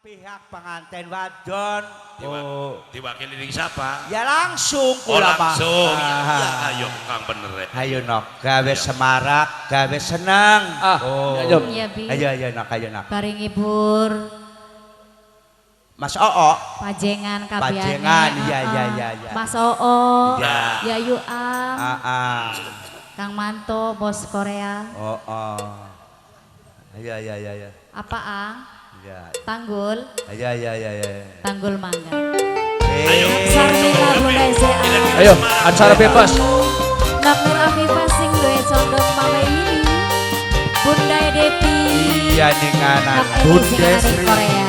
Pihak pengantin wadon. Oh. Diwakili ning siapa? Ya langsung Oh, kula, Pak. Langsung. Ya, Ah. ya, ayo Kang bener ya. Ayo nok, gawe semarak, gawe seneng. Ah, oh. ya, Jom. Iya, Bi. Ayo ayo nok, ayo nok. Paring hibur Mas Oo. Pajengan kabiane. Pajengan, iya, iya, iya, iya. Mas Oo. Iya. Ya Yu Am. Ah, ah. Kang Manto, bos Korea. Oh, oh. Iya iya iya iya. Apa Ang? Iya. Tanggul, Iya iya iya iya. Tanggul mangga. Ayo. Sarmila Bunda SA. Ayo, acara bebas. Nak Nur Afifah sing duwe condong Mame ini. Bunda Depi. Iya ning anak. Nak Edi sing Bunda ada Sri. Korea.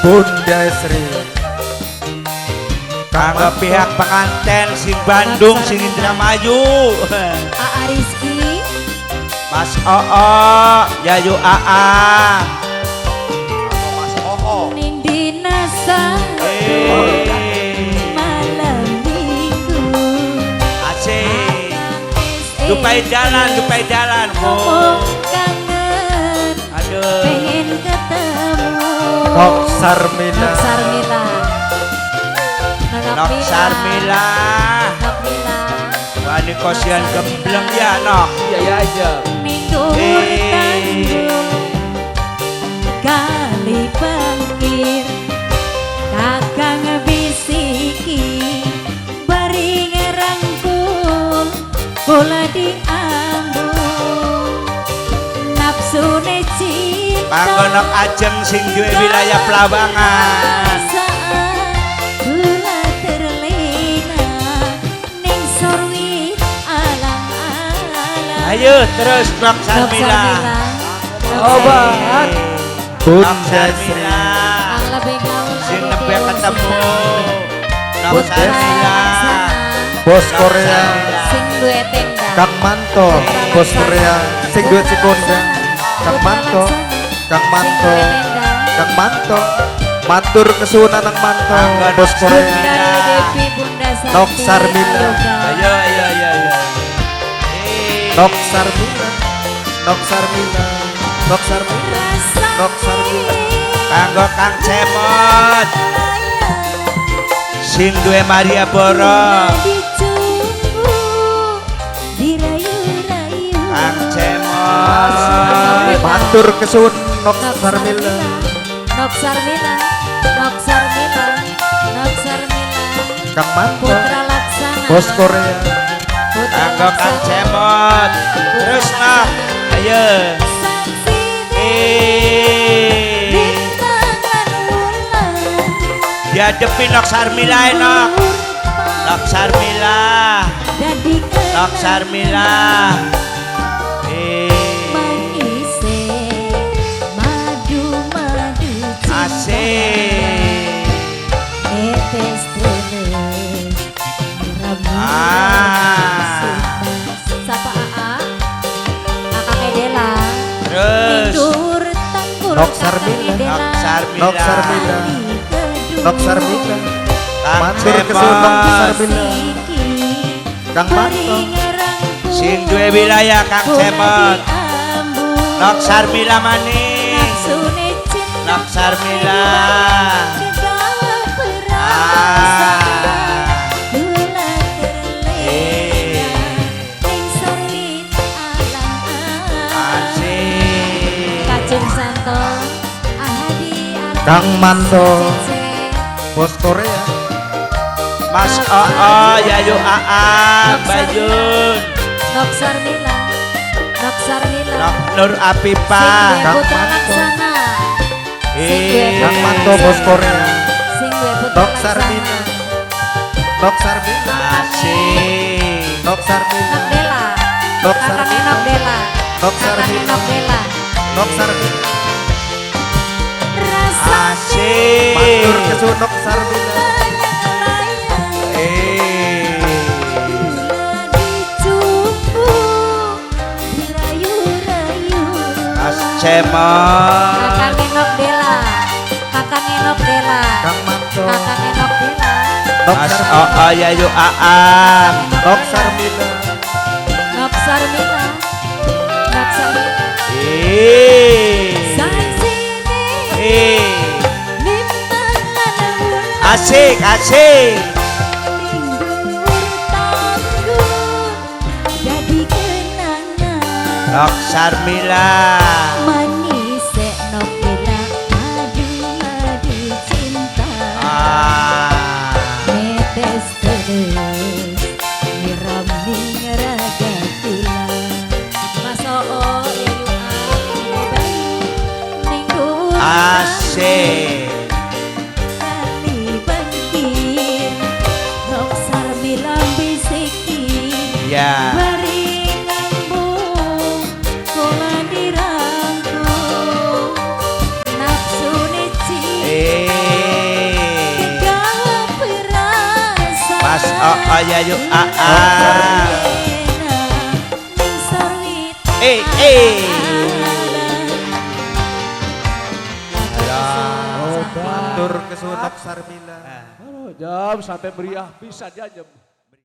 Bunda Sri. Kanggo pihak pengantin sing Bandung, sing Indramayu. Aa Rizky. Mas Oo, Yayu Aa. Mas Oo. Ning dina Sabtu Eh. malam Minggu. Asik. Dupai jalan, dupai jalan. Ngomong Oh. kangen, Aduh. pengen ketemu. Nok Sarmila. Nok Sarmila. Nok Sarmila. Nok Mila. Wani kosian gembleng ya nok. Iya ya aja. Ning dhuwur Eh. tanggul kali bangkir kakang bisiki bari ngerangkul kula diambung nafsune cinta. Kanggo Nok Ajeng sing duwe wilayah Pelawangan. Kula terlena ning sorwit alang-alang. Ayo terus Nok Nok Sarmila. Sarmila. Obat. Bunda Nok Sri. Sarmila. Ang lebih gaul Sing Ade nembe Dewo ketemu. Sinta. Nok Bunda Sarmila. Laksana. Bos Korea. Sing duwe tenda. Kang Manto, Bos Korea. Sing duwe Cikondang. Kang Manto, Kang Manto, Kang Manto. Matur kesuwun nang Manto, Kanggo Bos Nok Korea. Bunda Devi, Bunda Santi, Nok Sarmila. Ayoga. Ayo ayo ayo ayo. Eh. Nok Sarmila, Nok Sarmila, Nok Sarmila, Nok Sarmila. Kanggo Kang Cemot sing duwe Maria Boro. Dicumbu, dirayu-rayu. Kang Cemot. Matur kesuwun Nok Nok Sarmila. Nok Sarmila, Nok Sarmila, Nok Sarmila. Kang Manto, Putra Laksana. Bos Korea. Putra Kanggo Kang Laksana. Cemot. Terus Nok. Ayo. Saksi Eh. bintang lan wulan. Diadepi Nok Sarmila nok. Nok Sarmila. Dadi Nok Sarmila. Eh. Manise madu-madu cinta. Asik. Netes teles Ah. Sapa Aa? Kakak Dela. Terus. Tidur tanggul Nok Kakak Sarmila. Dela. Nok Sarmila. Nok Sarmila. Nok Sarmila. Kang Matur kesuwun Nok Cemot. Sarmila. Kang Manto. Sing duwe wilayah Kang Cemot. Nok Sarmila maning. Nok Sarmila. Ah. Eh. Asik. Kacung Santo Ahadi Ardi Kang Manto. Cece. Bos Korea. Mas Oo, Yayu Aa, Bayun, Nok Sarmila, Nok Sarmila. Nok Nur Apipa. Sing duwe Kang Putra Manto. Laksana. Sing duwe Eh. Kang Manto Bos Korea. Sing duwe Putra Nok Laksana. Sarmila. Nok Sarmila. Asik. Nok Sarmila. Nok Dela. Nok Kakaknya Sarmila. Nok Dela. Nok Kakaknya Sarmila. Nok Dela. Nok Sarmila. Asik. Matur kesuwun Nok Sarmila. Eh. Mas Cemot. Kakaknya Nok Dela. Kakaknya Nok Dela. Kang Manto. Kakaknya Nok Dela. Nok Mas Sarmila. Oo, Yayu Aa. Nok Sarmila. Nok Sarmila. Nok Sarmila. Eh. Saksi Asik, asik. Ning dhuwur tanggul dadi kenangan. Nok Sarmila. Manis nok bila madu-madu cinta. Ah. Netes terus nyiram ning raga kula. Mas Oo Yayu A Bayu ning dhuwur Asik. kali bangkit nok Sarmila bisiki. Ya. Bari ngambung kula dirangkul. Nafsune cinta Eh. kegawa perasaan. Mas Oo Yayu A A. Eh, eh. Matur kesuwun Nok Sarmila. Aduh, jam sampai meriah bisa dia jam.